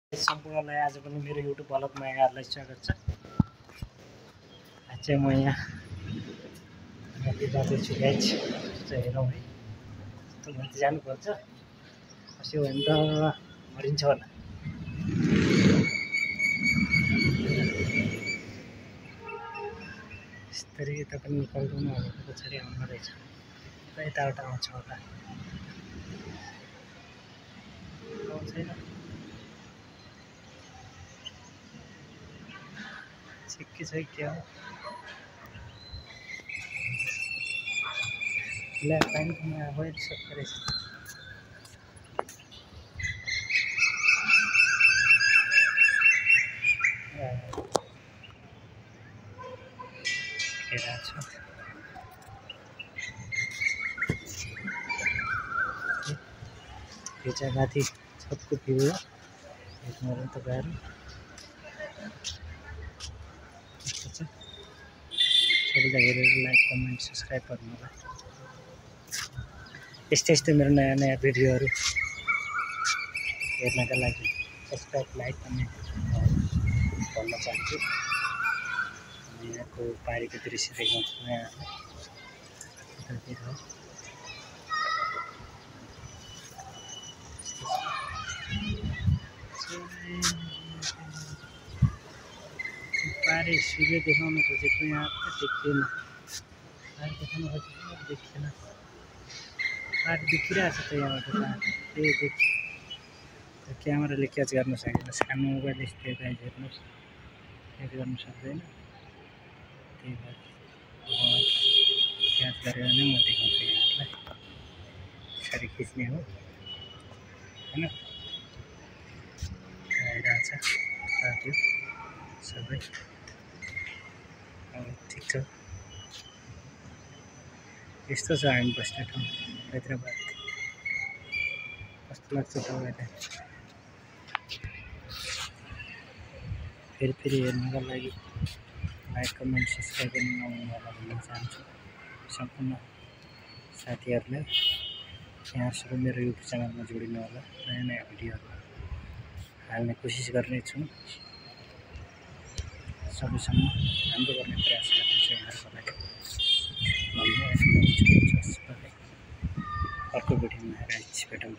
सम्पूर्णलाई आज पनि मेरो युट्युब भ्लगमा यहाँहरूलाई स्वागत छ। आज चाहिँ म यहाँ नदी जाँदैछु गाइज। हेरौँ है, यस्तो माथि जानुपर्छ, खस्यो भने त मरिन्छ होला। यसरी यता पनि निकाल्दैन होला, पछाडि आउनु रहेछ, यताबाट आउँछ होला। छैन के छ क्या हो, ला पानी पनि अब सक्दो रहेछ। यो चाहिँ माथि छतको भ्यू हो, हेर्नु होला तपाईँहरू। सबैलाई हेरेर लाइक कमेन्ट सब्सक्राइब गर्नु होला। यस्तै मेरो नयाँ नयाँ भिडियोहरू हेर्नका लागि सब्सक्राइब लाइक कमेन्ट भन्न चाहन्छु। यहाँको पारीको दृश्य देखाउँछु म यहाँलाई। पारी सूर्य देखाउन खोजेको यहाँ देखिएन, पारी देखाउन खोजेको देखिएन। पारी देखिरहेको छ त यहाँबाट, त्यही देखि क्यामेराले क्याच गर्न सकेन। सानो मोबाइल यस्तै गाइज, हेर्नुहोस्, क्याच गर्न सक्दैन। त्यही भएर क्याच गरेर नै म देखाउँछु यहाँहरूलाई। यसरी खिच्ने हो होइन, आइरहेछ राति सबै। ठिक छ, यस्तो छ हामी बस्ने ठाउँ हैदराबाद। कस्तो लाग्छ तपाईँलाई? फेरि हेर्नका लागि लाइक कमेन्ट सब्सक्राइब गर्नु नहुनु होला भन्न चाहन्छु सम्पूर्ण साथीहरूलाई। यहाँसम्म मेरो युट्युब च्यानलमा जोडिनु होला। नयाँ नयाँ भिडियोहरू हाल्ने कोसिस गर्नेछु, सबैसम्म राम्रो गर्ने प्रयास गर्नेछु यहाँहरूको लागि भन्ने। अर्को भिडियोमा आएर भेटौँ।